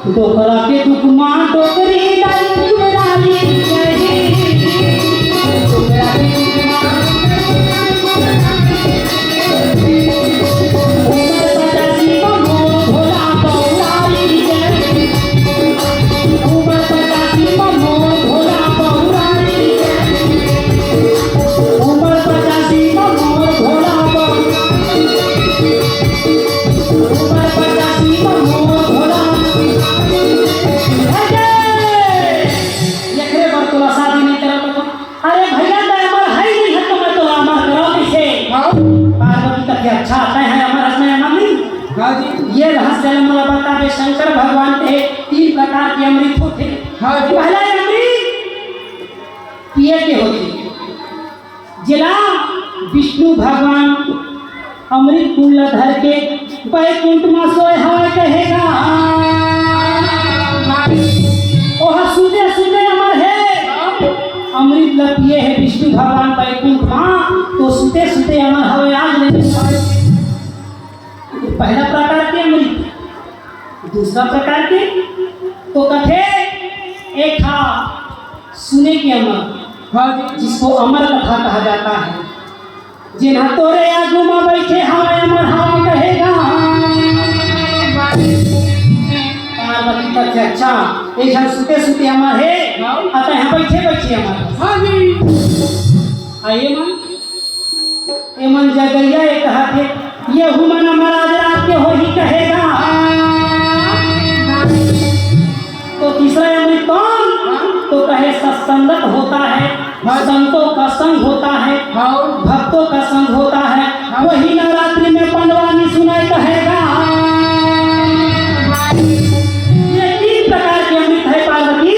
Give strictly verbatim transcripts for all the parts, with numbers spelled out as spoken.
डोकरा के दुख मा डोकरी डाली, डाली, डाली। डोकरा के दुख मा उमर पचासी मा मोर भोला बउराली। उमर पचासी मा मोर भोला बउराली। उमर पचासी मा मोर भोला बउराली। उमर पचासी मा मोर भोला। हे गे! एकरे बर तोला शादी नहीं करत हँव। अरे भैया, तैं अमर है नहीं है, तो मैं तोला अमर करँव कइसे? हाँ। पार्वती कथे, अच्छा, तैं है अमर हस, मैं अमर नहीं? हाँ जी। ये रहस्य ला मोला बता दे, शंकर भगवान के तीन प्रकार के अमृत होथे। हाँ जी। पहला अमृत पिए के होथे, जेला विष्णु भगवान अमृत कुंड ला धर के बैकुंठ मा सोए हवय कहे गा। ओह सुते सुते अमर हे, अमृत ला पिए हे विष्णु भगवान बैकुंठ मा, तो सुते सुते अमर हवय, आज नहीं। पहला प्रकार के अमृत। दूसरा प्रकार के तो कथे एक हा सुने के अमर, हाँ जी। जिसको अमर कथा कहा जाता है। जेन हा तोरे आगू मा बैठे हवय अमर हवय कहे गा। पार्वती कथे, अच्छा, एक झन सुते सुते अमर हे, हाँ। अउ तैं हा बैठे बैठे अमर। हाँ जी। आ ये मन एमन जगइया ए कहत हे, ये हुमन महाराज रात के होही कहे गा। तो तीसरा अमृत कौन? तो कहे सत्संगत होता है, संतों का संग होता है, भक्तों का संग होता है, वही नवरात्रि में पंडवानी सुनाई कहे गा। ये तीन प्रकार के अमृत है पार्वती,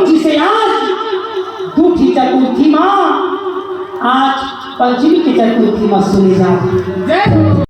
जिसे आज दूठी चतुर्थी मा, आज पंचमी के चतुर्थी मा सुने जात हे। जय हो।